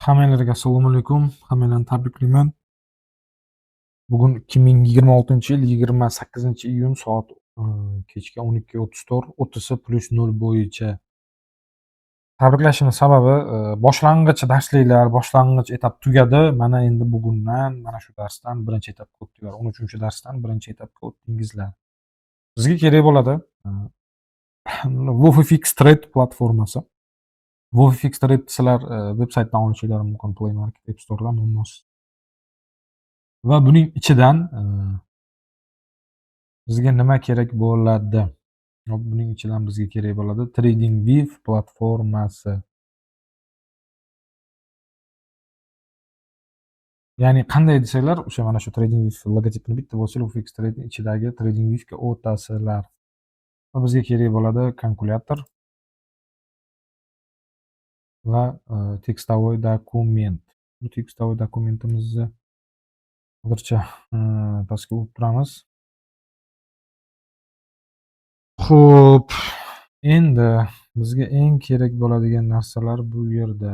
Hammalarga assalomu alaykum. Hammanglarni tabriklayman. Bugun 2026-yil 28-iyun soat kechki 12:34 OTC plus 0 bo'yicha. Tabriklashimning sababi boshlang'ich darsliklar, boshlang'ich etap tugadi. Mana endi bugundan mana shu darsdan birinchi etapga o'tdinglar. 13-darsdan birinchi etapga o'tdingizlar. Bizga kerak bo'ladi WolfFX Trade platformasi. WolfFX Trade sizlar veb saytdan olishinglar mumkin, Play Market, App Store'dan muammosiz. Va buning ichidan bizga nima kerak bo'ladi? Hop, buning ichidan bizga kerak bo'ladi TradingView platformasi. Ya'ni qanday desanglar, o'sha mana shu TradingView logotipini bitta bo'lsa, WolfFX Trade'ning ichidagi TradingViewga o'tasizlar. Va bizga kerak bo'ladi kalkulyator va текстовой dokument. Bu текстовой dokumentimizni hozircha pastga urib turamiz. Xo'p, endi bizga eng kerak bo'ladigan narsalar bu yerda.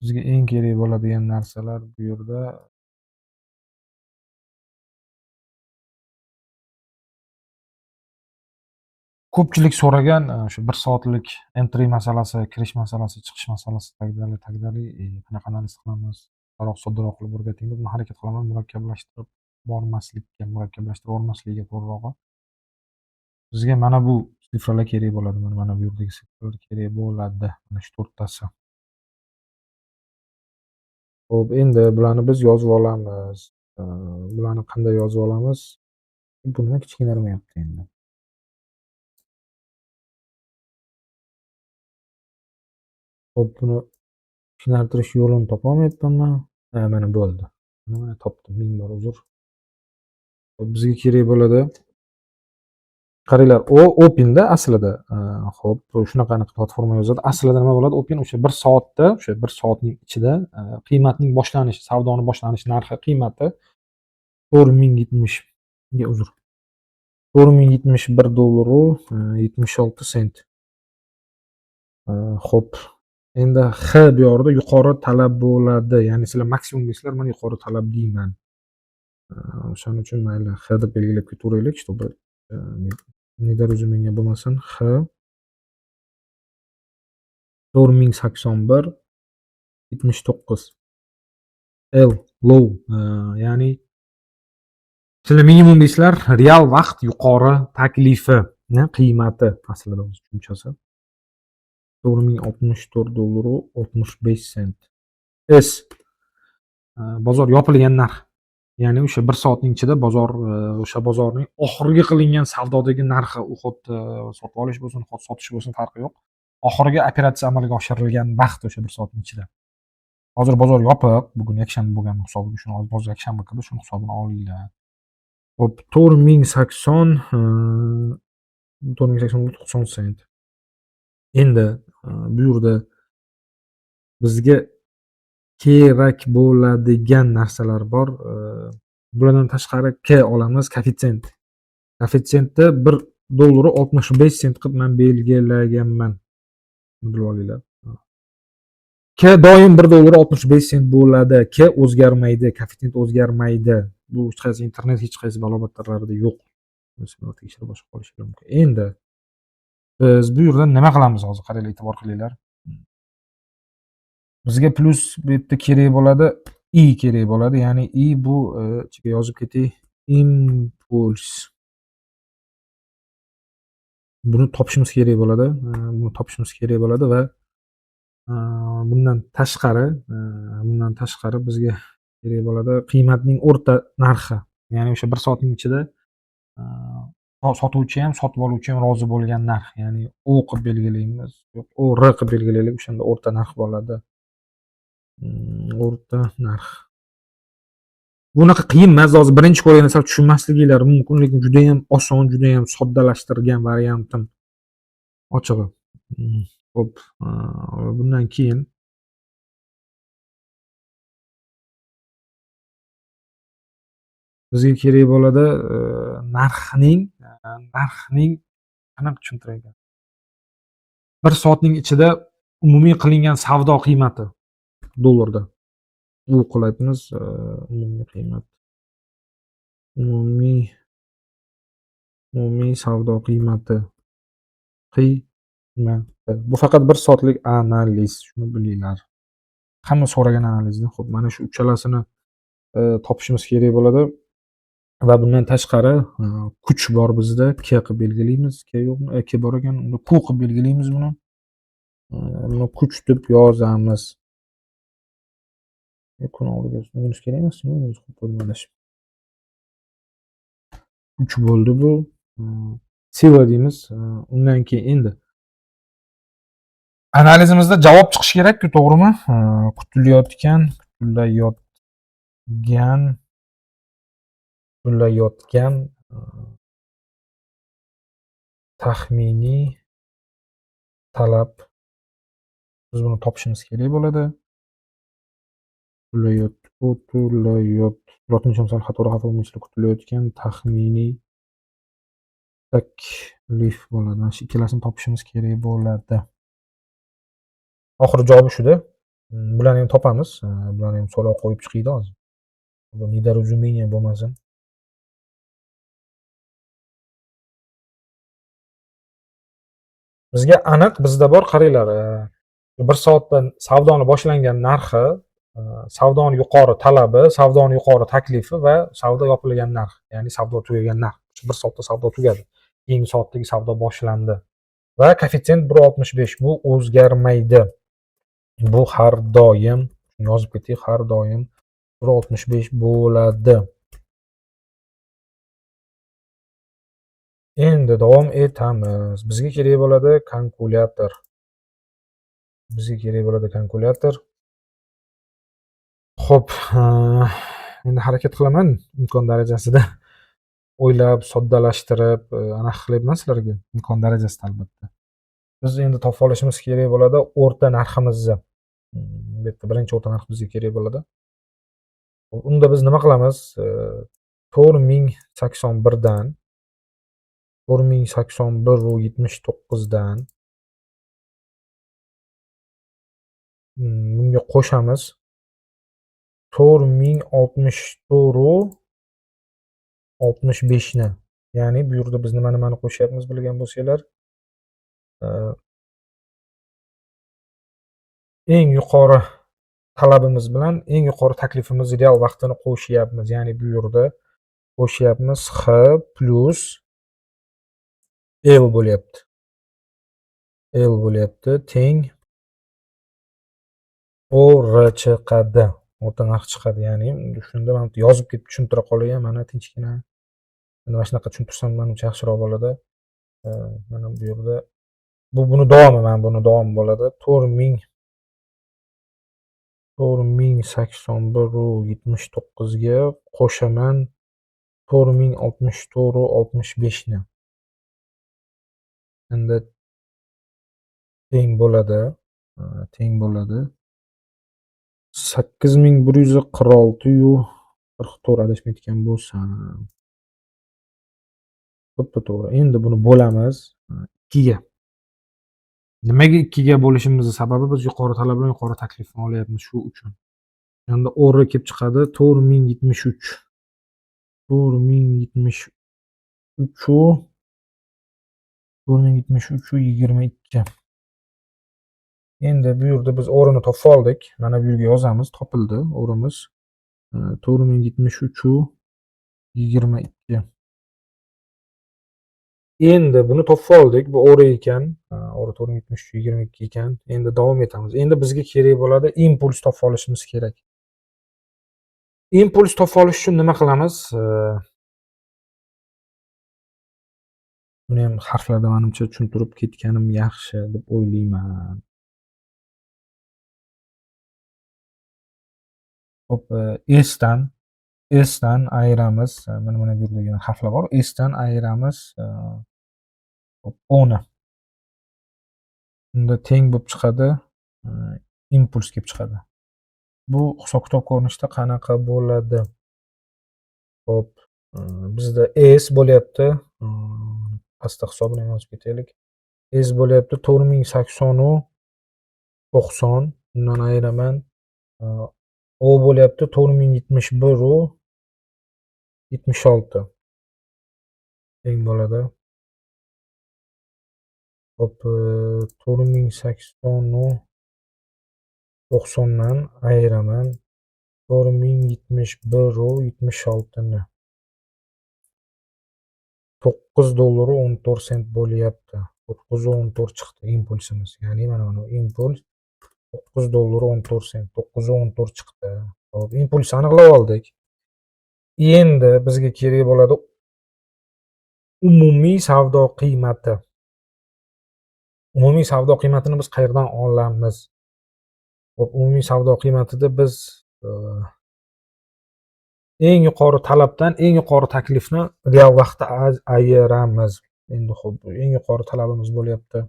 Bizga eng kerak bo'ladigan narsalar bu yerda ko'pchilik so'ragan o'sha 1 soatlik entry masalasi, kirish masalasi, chiqish masalasi tagdali, tagdali, qanaqa analiz qilamiz, biroq soddaroq qilib o'rgating deb harakat qilaman murakkablashtirib bormaslikka, murakkablashtirib bormaslikka to'g'rirog'i. Bizga mana bu sifralar kerak bo'ladi, mana bu yerdagi sifralar kerak bo'ladi, mana shu to'rttasi. Xo'p, endi bularni biz yozib olamiz. Bularni qanday yozib olamiz? Bu nima kichkinarmayapti endi? Xo'p, buni kichkinartirish yo'lini topolmayapman. Ha, mana bo'ldi. Mana topdim, ming bor uzr. Xo'p, bizga kerak bo'ladi. Qaranglar, o Open'da aslida, xo'p, shunaqa aniq platforma yozadi. Aslida nima bo'ladi? Open o'sha 1 soatda, o'sha 1 soatning ichida qiymatning boshlanishi, savdoni boshlanish narxi qiymati 4070 ga uzr. 4071 dollaru 76 sent. Xo'p, endi H bu yerda yuqori talab bo'ladi. Ya'ni sizlar maksimum deysizlar, men yuqori talab deyman. O'shaning uchun mayli H deb belgilab ketaveraylik, чтобы недоразумение bo'lmasin. H 4081 79. L low, ya'ni sizlar minimum deysizlar, real vaqt yuqori taklifi, qiymati aslida o'z tushunchasi. 4064 dollaru 65 sent. S bozor yopilgan narx. Ya'ni o'sha 1 soatning ichida bozor o'sha bozorning oxirgi qilingan savdodagi narxi, u xuddi sotib olish bo'lsin, xuddi sotish bo'lsin, farqi yo'q. Oxirgi operatsiya amalga oshirilgan vaqt o'sha 1 soatning ichida. Hozir bozor yopiq, bugun yakshanba bo'lgani hisobiga shuni hozir bozor yakshanba qilib shuni hisobini olinglar. Xo'p, 4080, 4080 90 sent. Endi bu yerda bizga kerak bo'ladigan narsalar bor. Bulardan tashqari K olamiz, koeffitsient. Koeffitsiyentni 1 dollaru 65 sent qilib men belgilaganman. Bilib olinglar. K doim 1 dollaru 65 sent bo'ladi. K o'zgarmaydi, koeffitsient o'zgarmaydi. Bu hech qaysi internet, hech qaysi balobatlarida yo'q. Masalan, tekshirib boshqa qolishingiz mumkin. Endi biz bu yerda nima qilamiz hozir? Qaranglar, e'tibor qilinglar. Bizga plus bu yerda kerak bo'ladi, I kerak bo'ladi. Ya'ni I bu ichiga yozib ketay, impuls. Buni topishimiz kerak bo'ladi. Buni topishimiz kerak bo'ladi va bundan tashqari, bizga kerak bo'ladi qiymatning o'rta narxi. Ya'ni o'sha 1 soatning ichida sotuvchi ham, sotib oluvchi ham rozi bo'lgan narx. Ya'ni O qilib belgilaymiz. Yo'q, O R qilib belgilaylik, o'shanda o'rta narx bo'ladi. O'rta narx. Bunaqa qiyin emas, hozir birinchi ko'rganda sal tushunmasliginglar mumkin, lekin juda ham oson, juda ham soddalashtirgan variantim. Ochig'i. Xo'p, bundan keyin bizga kerak bo'ladi narxning qanaqa tushuntiray ekan? 1 soatning ichida umumiy qilingan savdo qiymati dollarda. U qilyapmiz, umumiy qiymat. Umumiy savdo qiymati. Qiymati. Bu faqat 1 soatlik analiz, shuni bilinglar. Hamma so'ragan analizni, xo'p, mana shu uchalasini topishimiz kerak bo'ladi. Va bundan tashqari kuch bor bizda, K qilib belgilaymiz, K yo'qmi? K bor ekan, unda Q qilib belgilaymiz buni. Buni kuch deb yozamiz. Kun oldiga minus kerak emas, minus qo'yib qo'ydim adashib. Kuch bo'ldi bu. Sila deymiz. Undan keyin endi analizimizda javob chiqishi kerak-ku, to'g'rimi? Kutilayotgan taxminiy talab, biz buni topishimiz kerak bo'ladi. Kutilayotgan taxminiy taklif bo'ladi. Mana shu ikkalasini topishimiz kerak bo'ladi. Oxiri javobi shuda. Bularni ham topamiz. Bularni ham so'roq qo'yib chiqaydi hozir. Bu недоразумение bo'lmasin. Bizga aniq, bizda bor, qaranglar, 1 soatdan savdoni boshlangan narxi, savdoni yuqori talabi, savdoni yuqori taklifi va savdo yopilgan narx, ya'ni savdo tugagan narx. 1 soatda savdo tugadi. Keyingi soatdagi savdo boshlandi. Va koeffitsient 1.65, bu o'zgarmaydi. Bu har doim, yozib ketdik, har doim 1.65 bo'ladi. Endi davom etamiz. Bizga kerak bo'ladi kalkulyator. Bizga kerak bo'ladi kalkulyator. Xo'p, endi harakat qilaman imkon darajasida o'ylab, soddalashtirib, anaqa qilyapman sizlarga imkon darajasida albatta. Biz endi topib olishimiz kerak bo'ladi o'rta narximizni. Bu yerda birinchi o'rta narx bizga kerak bo'ladi. Unda biz nima qilamiz? 4081dan 4081.79dan bunga qo'shamiz 4064.65 ni. Ya'ni bu yerda biz nimani qo'shyapmiz bilgan bo'lsanglar, eng yuqori talabimiz bilan eng yuqori taklifimiz real vaqtini qo'shyapmiz. Ya'ni bu yerda qo'shyapmiz H plus L bo'lyapti. L bo'lyapti teng OR chiqadi. O'rta narx chiqadi. Ya'ni shunda men yozib ketib tushuntira qolgan, mana tinchgina. Endi mana shunaqa tushuntirsam menimcha yaxshiroq bo'ladi. Mana bu yerda bu buni davomi, mana buni davomi bo'ladi. 4081.79 ga qo'shaman 4064.65 ni. Endi teng bo'ladi. Teng bo'ladi. 8146.44 adashmayotgan bo'lsam. To'ppa-to'g'ri. Endi buni bo'lamiz 2 ga. Nimaga 2 ga bo'lishimizning sababi biz yuqori talab bilan yuqori taklifni olyapmiz shu uchun. Endi o'rri kelib chiqadi 4073. 4073 4073.22. Endi bu yerda biz o'rini topib oldik. Mana bu yerga yozamiz, topildi o'rimiz. 4073.22. Endi buni topib oldik. Bu o'ri ekan. O'ri 4073.22 ekan. Endi davom etamiz. Endi bizga kerak bo'ladi impuls topib olishimiz kerak. Impuls topib olish uchun nima qilamiz? Buni ham harflarda menimcha tushuntirib ketganim yaxshi deb o'ylayman. Xo'p, S dan ayiramiz. Mana bu yerda harflar bor. S dan ayiramiz. Xo'p, O ni. Unda teng bo'lib chiqadi. Impuls kelib chiqadi. Bu hisob-kitob ko'rinishida qanaqa bo'ladi? Xo'p, bizda S bo'lyapti. Pastda hisobini yozib ketaylik. S bo'lyapti 4080,90, undan ayiraman. O bo'lyapti 4071,76 teng bo'ladi. Xo'p, 4080,90 dan ayiraman 4071,76 ni. $9.14 bo'lyapti. 9.14 chiqdi impulsimiz. Ya'ni mana bu impuls $9.14, 9.14 chiqdi. Xo'p, impulsni aniqlab oldik. Endi bizga kerak bo'ladi umumiy savdo qiymati. Umumiy savdo qiymatini biz qayerdan olamiz? Xo'p, umumiy savdo qiymatida biz eng yuqori talabdan eng yuqori taklifni real vaqtda ayiramiz. Endi xo'p, eng yuqori talabimiz bo'lyapti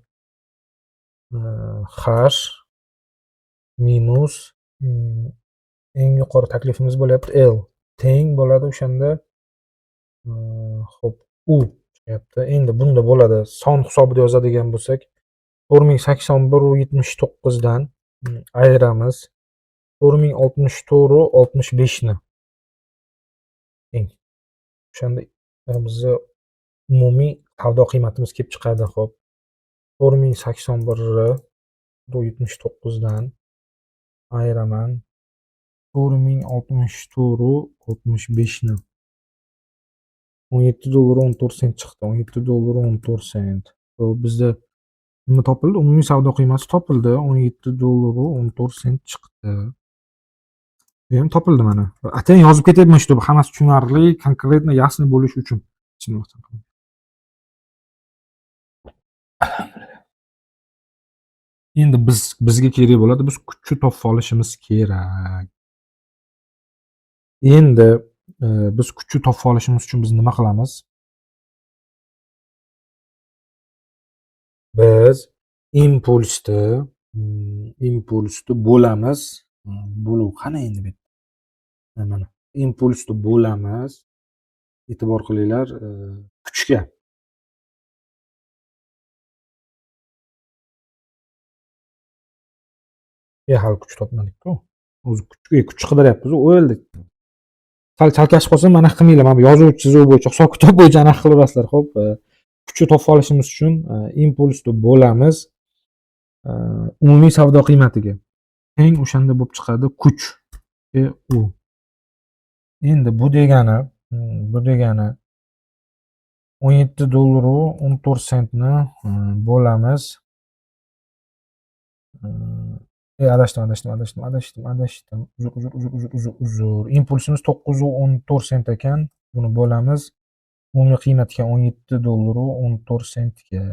H minus eng yuqori taklifimiz bo'lyapti L teng bo'ladi o'shanda xo'p, U chiqyapti. Endi bunda bo'ladi son hisobida yozadigan bo'lsak 4081,79 dan ayiramiz 4064,65 ni. Teng. O'shanda bizni umumiy savdo qiymatimiz kelib chiqadi. Xo'p, 4081,79 dan ayiraman 4064,65 ni. $17.14 chiqdi. $17.14. Xo'p, bizda nima topildi? Umumiy savdo qiymati topildi. $17.14 chiqdi. Bu ham topildi mana. Atayin yozib ketyapman, shu hammasi tushunarli, konkretно ясный bo'lishi uchun. Endi bizga kerak bo'ladi, biz kuchni topib olishimiz kerak. Endi biz kuchni topib olishimiz uchun biz nima qilamiz? Biz impulsni bo'lamiz. Bo'luv qani endi bu yerda? Mana impulsni bo'lamiz. E'tibor qilinglar, kuchga. Hali kuch topmadik-ku. O'zi kuch qidiryapmiz, o'ldik. Sal chalkashib qolsam mana qilmanglar, mana bu yozuv chizuv bo'yicha, hisob kitob bo'yicha anaqa qilaverasizlar. Xo'p, kuchni topib olishimiz uchun impulsni bo'lamiz umumiy savdo qiymatiga. Teng o'shanda bo'lib chiqadi kuch U. Endi bu degani $17.14 ni bo'lamiz. Adashdim. Uzr. Impulsimiz 9.14 ekan. Buni bo'lamiz. Umumiy qiymatga $17.14 ga.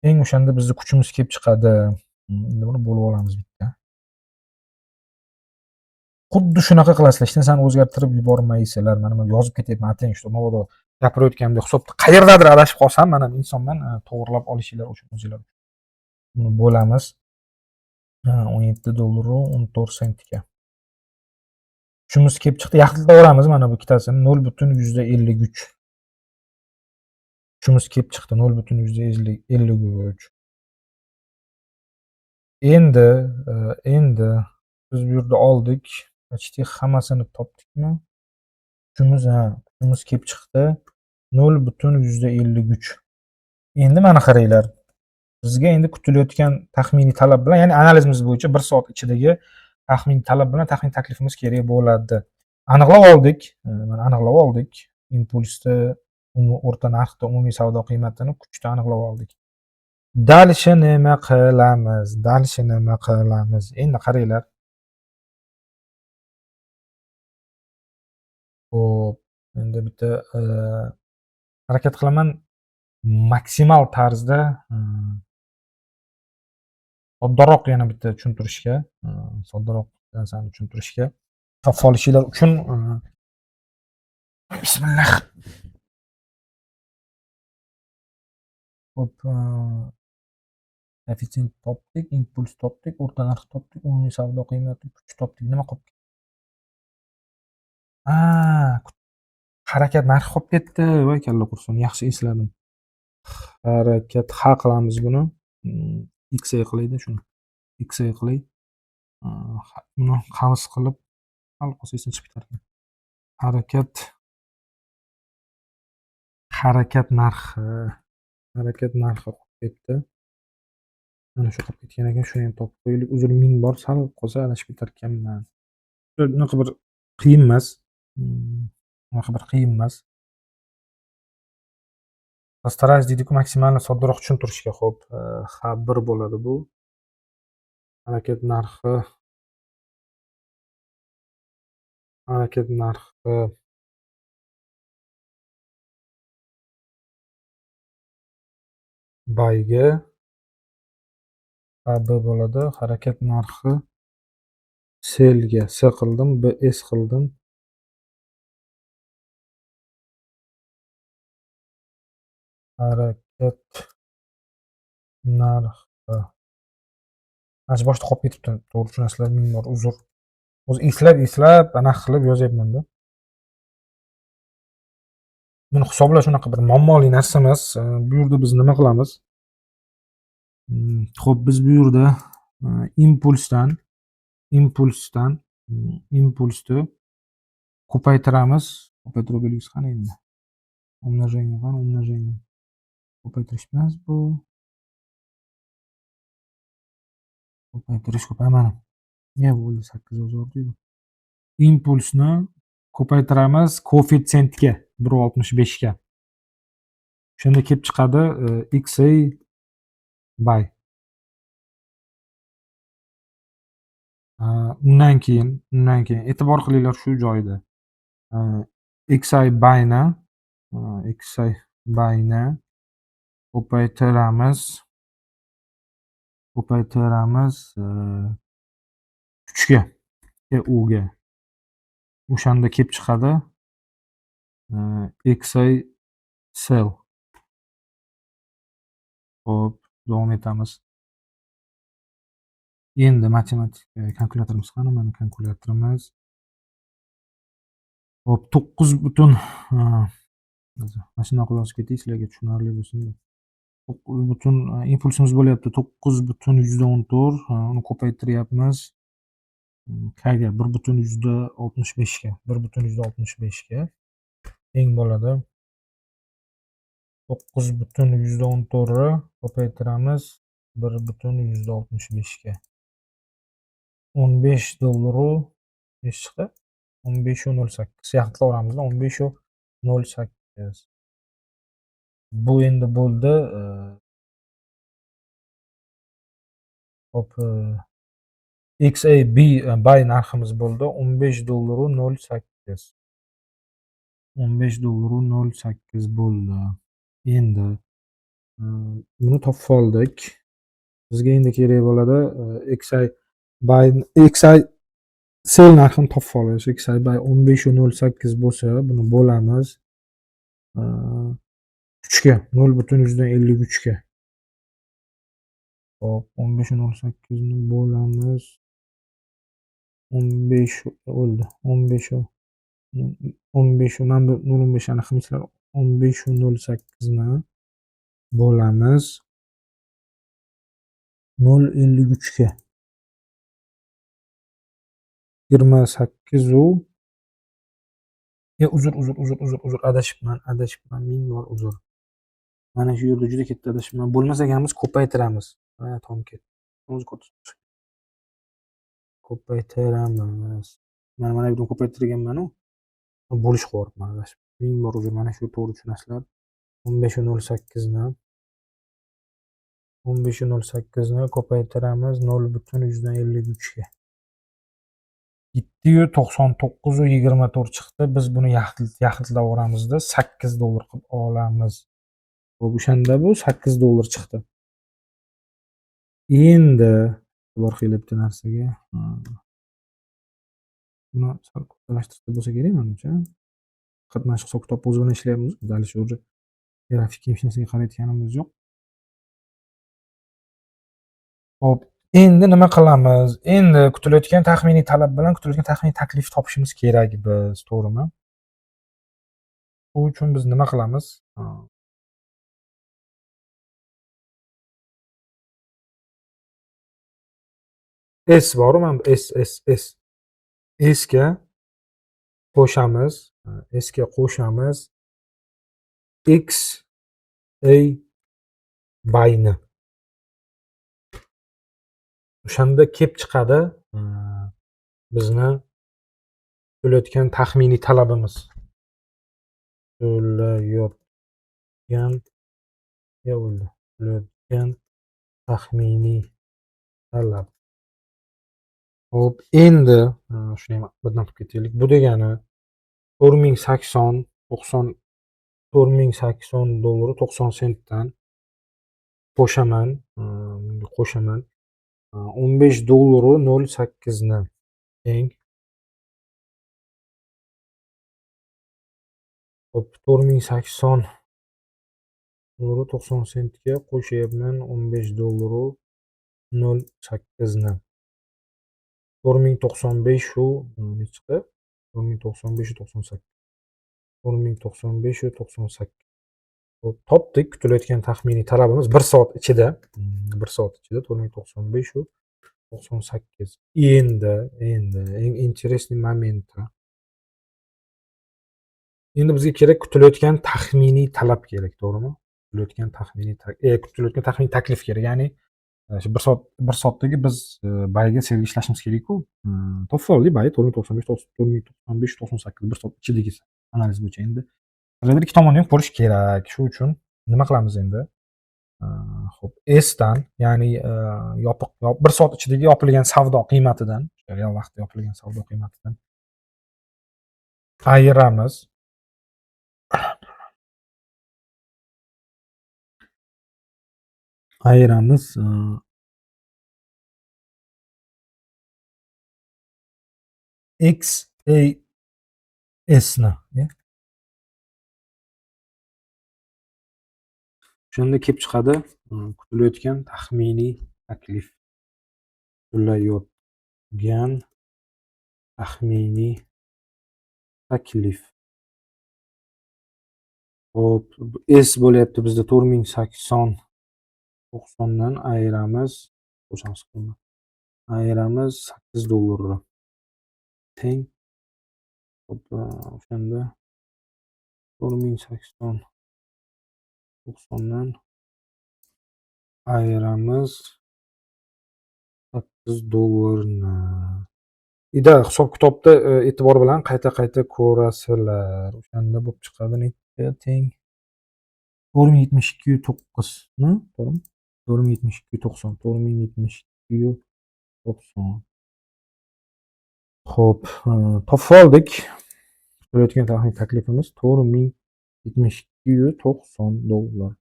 Eng o'shanda bizni kuchimiz kelib chiqadi. Endi buni bo'lib olamiz bitta. Xuddi shunaqa qilasizlar, hech narsani o'zgartirib yubormaysizlar. Mana men yozib ketyapman, atayin shu mabodo gapirayotganimda hisobda qayerdadir adashib qolsam, mana insonman, to'g'rilab olishinglar uchun o'zinglar. Buni bo'lamiz. $17.14 ga. Kuchimiz kelib chiqdi. Yaqinlaveramiz mana bu ikkitasini 0.53. Kuchimiz kelib chiqdi 0.53. Endi biz bu yerda oldik. Почти hammasini topdikmi? Kuchimiz kelib chiqdi 0.53. Endi mana qaranglar. Bizga endi kutilayotgan taxminiy talab bilan, ya'ni analizimiz bo'yicha 1 soat ichidagi taxminiy talab bilan taxminiy taklifimiz kerak bo'ladi. Aniqlab oldik. Mana aniqlab oldik. Impulsni, o'rta narxda umumiy savdo qiymatini kuchda aniqlab oldik. Дальше nima qilamiz? Endi qaranglar. Xo'p, endi bitta harakat qilaman maksimal tarzda soddaroq yana bitta tushuntirishga, soddaroq narsani tushuntirishga topib olishinglar uchun bismillah. Xo'p, koeffitsient topdik, impuls topdik, o'rta narx topdik, umumiy savdo qiymati, kuch topdik. Nima qolib ketdi? Harakat narxi qolib ketdi. Voy kalla qursin, yaxshi esladim. Harakat ha qilamiz buni. XA qilayda shuni. XA qilay. Buni qavs qilib, hal qolsa esdan chiqib ketar ekan. Harakat narxi, harakat narxi qolib ketdi. Mana shu qolib ketgan ekan, shuni ham topib qo'yaylik. Uzr, ming bor, sal qolsa adashib ketar ekanman. Bunaqa bir qiyin emas. Bunaqa bir qiyin emas. Постараюсь deydi-ku, maksimalni soddaroq tushuntirishga. Xo'p, H1 bo'ladi bu. Harakat narxi, harakat narxi buyga HB bo'ladi. Harakat narxi sellga S qildim, B S qildim. Harakat narxi. Mana shu boshida qolib ketibdi. To'g'ri tushunasizlar, ming bor uzr. O'zi eslab, anaqa qilib yozyapman-da. Buni hisoblash unaqa bir muammoli narsa emas. Bu yerda biz nima qilamiz? Xo'p, biz bu yerda impulsdan impulsni ko'paytiramiz. Ko'paytiruv belgisi qani endi? Умножение qani, умножение. Ko'paytirish emas bu. Ko'paytirish ko'pay mana. Ne bo'ldi? 8 yozordi-yu. Impulsni ko'paytiramiz koeffitsiyentga 1.65 ga. O'shanda kelib chiqadi XA buy. Undan keyin e'tibor qilinglar shu joyda. XI buyni, XI buyni ko'paytiramiz. Ko'paytiramiz 3 ga, U ga. O'shanda kelib chiqadi XI sell. Xo'p, davom etamiz. Endi matematik kalkulyatorimiz qani? Mana kalkulyatorimiz. Xo'p, 9 butun mana shundoq qilib yozib ketay, sizlarga tushunarli bo'lsin. 9 butun impulsimiz bo'lyapti 9.14, uni ko'paytiryapmiz. K ga 1.65 ga, 1.65 ga teng bo'ladi. 9.14 ni ko'paytiramiz 1.65 ga. 15 dollaru nechi chiqdi? 15.08. Yaqinlab 15.08. Bu endi bo'ldi. Xo'p, XAB buy narximiz bo'ldi 15 dollaru 08. 15 dollaru 08 bo'ldi. Endi buni topib oldik. Bizga endi kerak bo'ladi XI buy, XI sell narxini topib olish. XI buy 15.08 bo'lsa, buni bo'lamiz 3 ga, 0.53 ga. Xo'p, 15.08 ni bo'lamiz. 15 o'ldi. 15 mana bu 0.15 aniq qilmaysizlar. 15.08 ni bo'lamiz 0.53 ga. 28 u uzr, adashibman, ming bor uzr. Mana shu yerda juda katta adashibman. Bo'lmas ekanmiz, ko'paytiramiz. Mana tom ketdi. O'zi ko'paytiramiz. Mana bu yerdan ko'paytirganman-u. Bo'lish qo'yibman, adashib. Ming bor uzr, mana shu to'g'ri tushunasizlar. 15.08 ni 15.08 ni ko'paytiramiz 0.53 ga. 799.24 chiqdi. Biz buni yaxlitlab oramizda 8 dollar qilib olamiz. Xo'p, o'shanda bu 8 dollar chiqdi. Endi e'tibor qilib bitta narsaga. Buni sal kattalashtirsa bo'lsa kerak menimcha. Faqat mana shu hisob kitob o'zi bilan ishlayapmiz. Dalish уже grafikka hech narsaga qarayotganimiz yo'q. Xo'p, endi nima qilamiz? Endi kutilayotgan taxminiy talab bilan kutilayotgan taxminiy taklif topishimiz kerak biz, to'g'rimi? Bu uchun biz nima qilamiz? S boru, mana bu S S S S ga qo'shamiz, S ga qo'shamiz X A buyni. O'shanda kelib chiqadi bizni to'layotgan taxminiy talabimiz. To'layotgan ya bo'ldi. To'layotgan taxminiy talab. Xo'p, endi shuni ham birdan qilib ketaylik. Bu degani 4080 to'qson 4080 dollaru 90 sentdan qo'shaman, bunga qo'shaman. 15 dollaru 0.8 ni teng. Xo'p, 4080 dollaru 90 sentga qo'shyapman 15 dollaru 0.8 ni. 4095 shu nechi chiqdi? 4095 98. 4095 98. Xo'p, topdik kutilayotgan taxminiy talabimiz 1 soat ichida. 1 soat ichida 4095 98. Endi eng interesting momenti. Endi bizga kerak kutilayotgan taxminiy talab kerak, to'g'rimi? Kutilayotgan taxminiy kutilayotgan taxminiy taklif kerak. Ya'ni shu 1 soatdagi biz buyga sellga ishlashimiz kerak-ku. Topib oldik buy 4095 4095 98 1 soat ichidagi analiz bo'yicha. Endi trader ikki tomonni ham ko'rish kerak. Shu uchun nima qilamiz endi? Xo'p, S dan, ya'ni yopiq 1 soat ichidagi yopilgan savdo qiymatidan, real vaqtda yopilgan savdo qiymatidan ayiramiz. Ayiramiz X A S ni. Shunda kelib chiqadi kutilayotgan taxminiy taklif. Kutilayotgan taxminiy taklif. Xo'p, S bo'lyapti bizda 4080 90 dan ayiramiz, qo'shamiz qilma. Ayiramiz 8 dollarni. Teng. Xo'p, o'shanda 4080 90 dan ayiramiz 8 dollarni. Ida hisob kitobda e'tibor bilan qayta-qayta ko'rasizlar. O'shanda bo'lib chiqadi necha teng 4072.9, to'g'rimi? 4072.90, 4072.90. Xo'p, topib oldik. Kutilayotgan taxminiy taklifimiz 4072.90 dollar.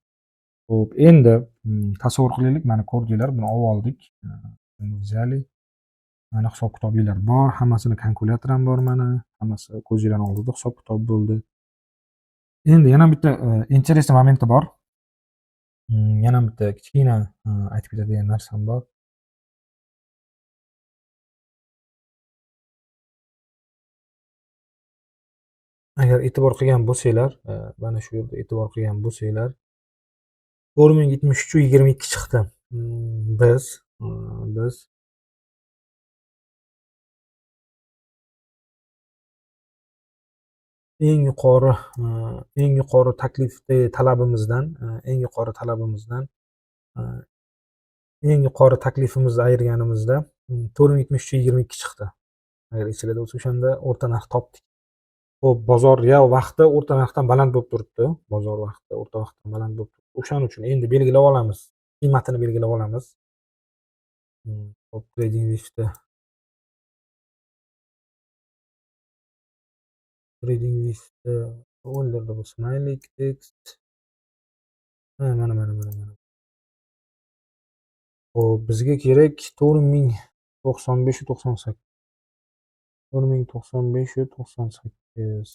Xo'p, endi tasavvur qilaylik, mana ko'rdinglar, buni olib oldik. Взяли. Mana hisob kitobinglar bor, hammasini kalkulyator ham bor mana, hammasi ko'zinglarning oldida hisob kitob bo'ldi. Endi yana bitta interesting momenti bor. Yana bitta kichkina aytib ketadigan narsam bor. Agar e'tibor qilgan bo'lsanglar, mana shu yerda e'tibor qilgan bo'lsanglar, 4073.22 chiqdi. Biz eng yuqori taklif talabimizdan, eng yuqori talabimizdan, eng yuqori taklifimizni ayirganimizda 4073.22 chiqdi. Agar esinglarda bo'lsa, o'shanda o'rta narx topdik. Xo'p, bozor real vaqtda o'rta narxdan baland bo'lib turibdi. Bozor vaqtida o'rta vaqtdan baland bo'lib turibdi. O'shaning uchun endi belgilab olamiz. Qiymatini belgilab olamiz. Xo'p, TradingView'da o'ldirdi bu smiley text. Ha, mana. Xo'p, bizga kerak 4095.98. 4095.98.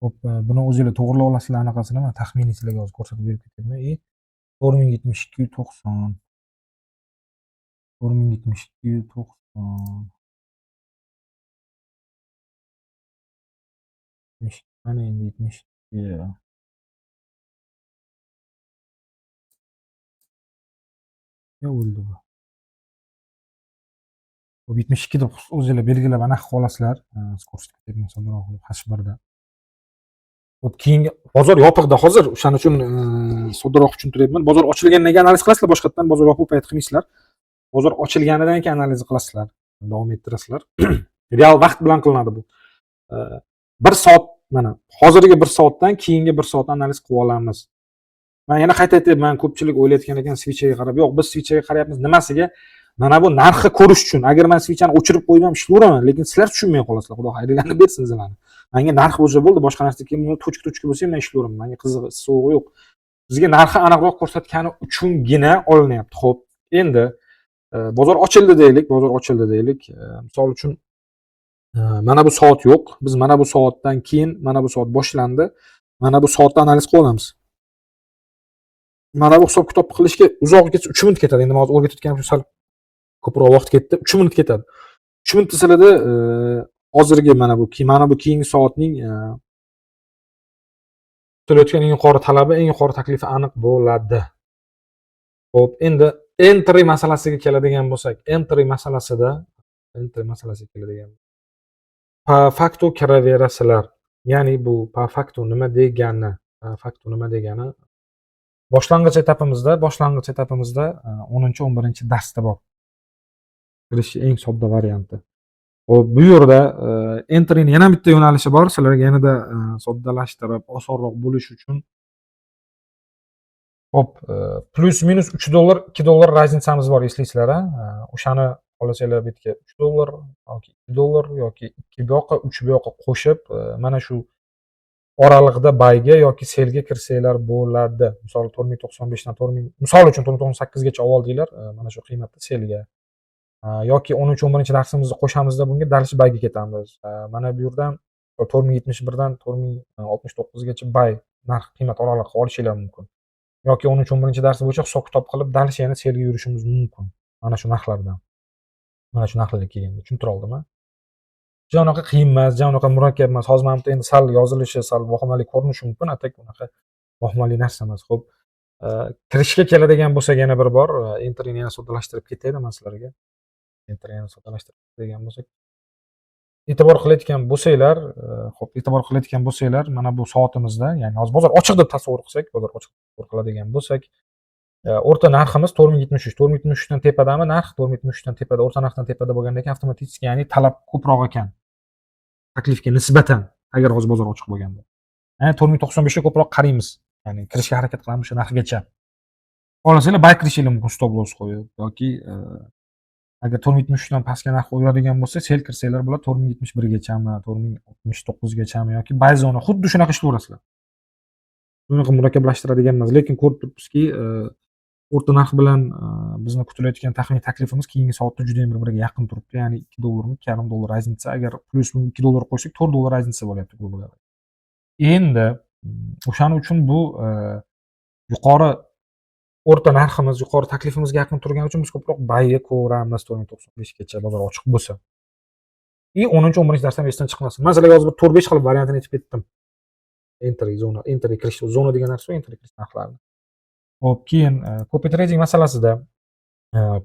Xo'p, buni o'zinglar to'g'rilab olasizlar anaqasini, men taxminiy sizlarga hozir ko'rsatib berib ketyapman. 4072.90. 4072,90. Mana endi 72. Yo, o'ldi bu. Bu 72 deb o'zinglar belgilab aniq qilib olasizlar. Ko'rsatib ketyapman soddaroq qilib H1da. Xo'p, keyingi bozor yopiqda hozir, o'shaning uchun soddaroq tushuntiryapman. Bozor ochilgandan keyin analiz qilasizlar, boshqatdan bozor yopiq payt qilmaysizlar. Bozor ochilganidan keyin analiz qilasizlar, davom ettirasizlar. Real vaqt bilan qilinadi bu. 1 soat, mana hozirgi 1 soatdan keyingi 1 soat analiz qilib olamiz. Men yana qayta aytyapman, ko'pchilik o'ylayotgan ekan свеча ga qarab. Yo'q, biz свеча ga qarayapmiz nimasiga? Mana bu narxi ko'rish uchun. Agar men свеча ni o'chirib qo'yib ham ishlayveraman, lekin sizlar tushunmay qolasizlar. Xudo xayringlarni bersin sizlarni. Menga narx bo'lsa bo'ldi, boshqa narsa keyin точка точка bo'lsa ham men ishlayveraman. Menga qizig'i so'g'i yo'q. Bizga narxi aniqroq ko'rsatgani uchungina olinyapti. Xo'p, endi bozor ochildi deylik, bozor ochildi deylik. Misol uchun mana bu soat yo'q. Biz mana bu soatdan keyin mana bu soat boshlandi. Mana bu soatni analiz qilib olamiz. Mana bu hisob kitob qilishga uzoq ketsa 3 minut ketadi. Endi men hozir o'rgatayotganim uchun sal ko'proq vaqt ketdi. 3 minut ketadi. 3 minut desalarda hozirgi mana bu keyingi soatning kutilayotgan eng yuqori talabi, eng yuqori taklifi aniq bo'ladi. Xo'p, endi entry masalasiga keladigan bo'lsak, entry masalasiga keladigan по факту kiraverasizlar. Ya'ni bu по факту nima degani? По факту nima degani? Boshlang'ich etapimizda 10-11 darsda bor. Kirishni eng sodda varianti. Xo'p, bu yerda entryning yana bitta yo'nalishi bor. Sizlarga yanada soddalashtirib, osonroq bo'lishi uchun. Xo'p, плюс-минус 3 dollar, 2 dollar разница miz bor, eslaysizlar, a? O'shani xohlasanglar bu yerga 3 dollar yoki 2 dollar yoki 2 bu yoqqa, 3 bu yoqqa qo'shib, mana shu oraliqda buyga yoki sellga kirsanglar bo'ladi. Misol 4095 dan 4000, misol uchun 4098 gacha oldinglar, mana shu qiymatda sellga. Yoki 10-11 darsimizni qo'shamizda bunga дальше buyga ketamiz. Mana bu yerdan 4071 dan 4069 gacha buy narx qiymat oralig'i olishinglar mumkin. Yoki 13-11 dars bo'yicha hisob kitob qilib дальше yana sellga yurishimiz mumkin. Mana shu narxlardan. Mana shu narxlarga kelganda tushuntira oldimmi? Ja unaqa qiyin emas, ja unaqa murakkab emas. Hozir mana bu yerda endi sal yozilishi sal vahimali ko'rinishi mumkin, а так unaqa vahimali narsa emas. Xo'p, kirishga keladigan bo'lsak yana bir bor, entryni yana soddalashtirib ketaylik man sizlarga. Entryni yana soddalashtirib ketadigan bo'lsak, e'tibor qilayotgan bo'lsanglar, xo'p, e'tibor qilayotgan bo'lsanglar, mana bu soatimizda, ya'ni hozir bozor ochiq deb tasavvur qilsak, bozor ochiq tasavvur qiladigan bo'lsak, o'rta narximiz 4073, 4073 dan tepadami narx? 4073 dan tepada, o'rta narxdan tepada bo'lgandan keyin avtomatik, ya'ni talab ko'proq ekan taklifga nisbatan, agar hozir bozor ochiq bo'lganda. Ya'ni 4095 ga ko'proq qaraymiz. Ya'ni kirishga harakat qilamiz o'sha narxgacha. Xohlasanglar buy kirishinglar mumkin stop loss qo'yib yoki agar 4073 dan pastga narx qo'yiladigan bo'lsa, sell kirsanglar bo'ladi 4071 gachami, 4069 gachami yoki buy zona xuddi shunaqa ishlayverasizlar. Bunaqa murakkablashtiradigan emas, lekin ko'rib turibmizki, o'rta narx bilan bizni kutilayotgan taxminiy taklifimiz keyingi soatda juda ham bir-biriga yaqin turibdi. Ya'ni 2 dollarmi, 2,5 dollar разница. Agar плюс 2 dollar qo'ysak, 4 dollar разница bo'lyapti, грубо говоря. Endi o'shaning uchun bu yuqori o'rta narximiz yuqori taklifimizga yaqin turgani uchun biz ko'proq buyga ko'ramiz 495 gacha bozor ochiq bo'lsa. И 10-11 darsdan esdan chiqmasin. Man sizlarga hozir bir 4-5 xil variantini aytib ketdim. Entry zona, entry kirish zona degan narsa, entry kirish narxlarini. Xo'p, keyin copy trading masalasida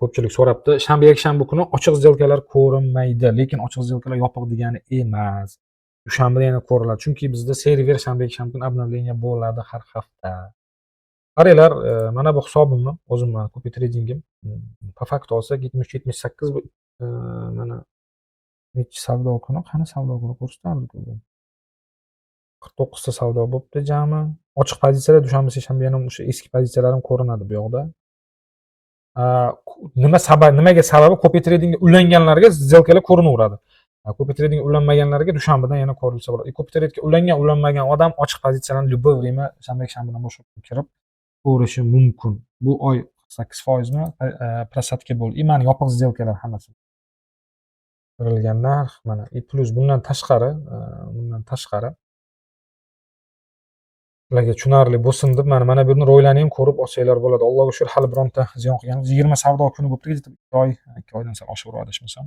ko'pchilik so'rabdi. Shanba, yakshanba kuni ochiq сделка lar ko'rinmaydi, lekin ochiq сделка lar yopiq degani emas. Dushanbada yana ko'riladi. Chunki bizda server shanba, yakshanba kuni обновление bo'ladi har hafta. Qaranglar, mana bu hisobimni, o'zimni copy tradingim. По факту olsak 73-78 bu mana nechi savdo kuni? Qani savdo kuni ko'rsatardi bu? 49 ta savdo bo'libdi jami. Ochiq pozitsiyada dushanba, seshanba yana o'sha eski pozitsiyalarim ko'rinadi bu yoqda. Nima sabab, nimaga sababi copy tradingga ulanganlarga сделка lar ko'rinaveradi. Copy tradingga ulanmaganlarga dushanbadan yana ko'rilsa bo'ladi. Copy tradingga ulangan, ulanmagan odam ochiq pozitsiyalarni любое время shanba, yakshanbadan boshqa kirib ko'rishi mumkin. Bu oy 8% mi просадка bo'ldi. И mani yopiq сделка lar hammasi. Kirilgan narx mana и плюс bundan tashqari, bundan tashqari Sizlarga tushunarli bo'lsin deb mana bu yerni ROIlarni ham ko'rib olsanglar bo'ladi. Allohga shukr, hali bironta ziyon qilganimiz, 20 savdo kuni bo'libdi, где-то 2 oy, 2 oydan sal oshiqroq adashmasam.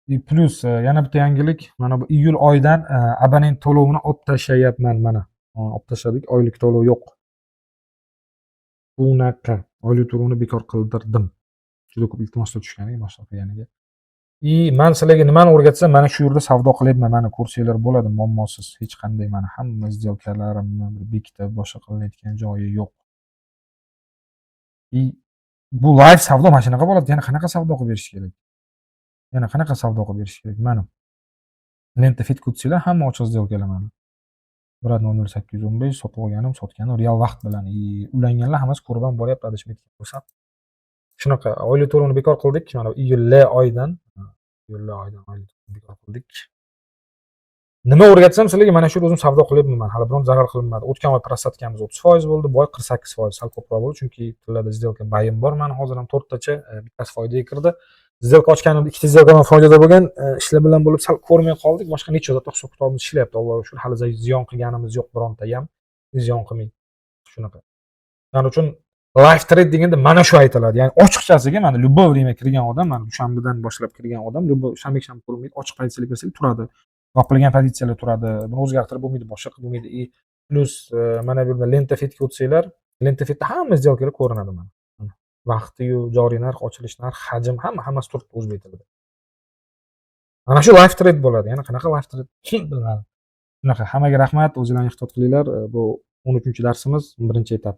И плюс yana bitta yangilik, mana bu iyul oyidan abonent to'lovini olib tashlayapman mana. Olib tashladik, oylik to'lov yo'q. Bunaqa oylik to'lovni bekor qildirdim. Juda ko'p iltimoslar tushgan boshqa qilganiga. И man sizlarga nimani o'rgatsam, mana shu yerda savdo qilyapman. Mana ko'rsanglar bo'ladi, muammosiz. Hech qanday mana hamma сделка larimni bir bekitib, boshqa qilinayotgan joyi yo'q. И bu live savdo mana shunaqa bo'ladi. Yana qanaqa savdo qilib berish kerak? Yana qanaqa savdo qilib berish kerak? Mana. Лента feedga o'tsanglar, hamma ochiq сделка lar mana. 1.00815 sotib olganim, sotganim real vaqt bilan. И ulanganlar hammasi ko'rib ham boryapti, adashmayotgan bo'lsam. Shunaqa oylik to'lovni bekor qildik. Mana iyul oyidan, iyul oyidan oylik to'lovni bekor qildik. Nima o'rgatsam sizlarga, mana shu yerda o'zim savdo qilyapman. Hali biron zarar qilinmadi. O'tgan oy просадка miz 30% bo'ldi, bu oy 48%, sal ko'proq bo'ldi, chunki tillarda сделка buyim bor mani hozir ham to'rttacha, bittasi foydaga kirdi. Сделка ochganimda ikkita сделка dan foydada bo'lgan, ishlar bilan bo'lib sal ko'rmay qoldik. Boshqa necha zotda hisob kitobimiz ishlayapti. Allohga shukr, hali ziyon qilganimiz yo'q bironta ham. Ziyon qilmang. Shunaqa. Shuning uchun live trade deganda mana shu aytiladi. Ya'ni ochiqchasiga mana любое время kirgan odam, mana dushanbadan boshlab kirgan odam, любой shanba, yakshanba ko'rinmaydi, ochiq pozitsiyaga kirsak turadi. Yopilgan pozitsiyalar turadi. Buni o'zgartirib bo'lmaydi, boshqa qilib bo'lmaydi. И плюс mana bu yerda лента feedga o'tsanglar, лента feedda hamma сделка lar ko'rinadi mana. Mana. Vaqti-yu, joriy narx, ochilish narx, hajm, hamma hammasi turibdi o'zbek tilida. Mana shu live trade bo'ladi. Yana qanaqa live trade bilmadim. Shunaqa, hammaga rahmat, o'zinglarni ehtiyot qilinglar. Bu 13-darsimiz, birinchi etap.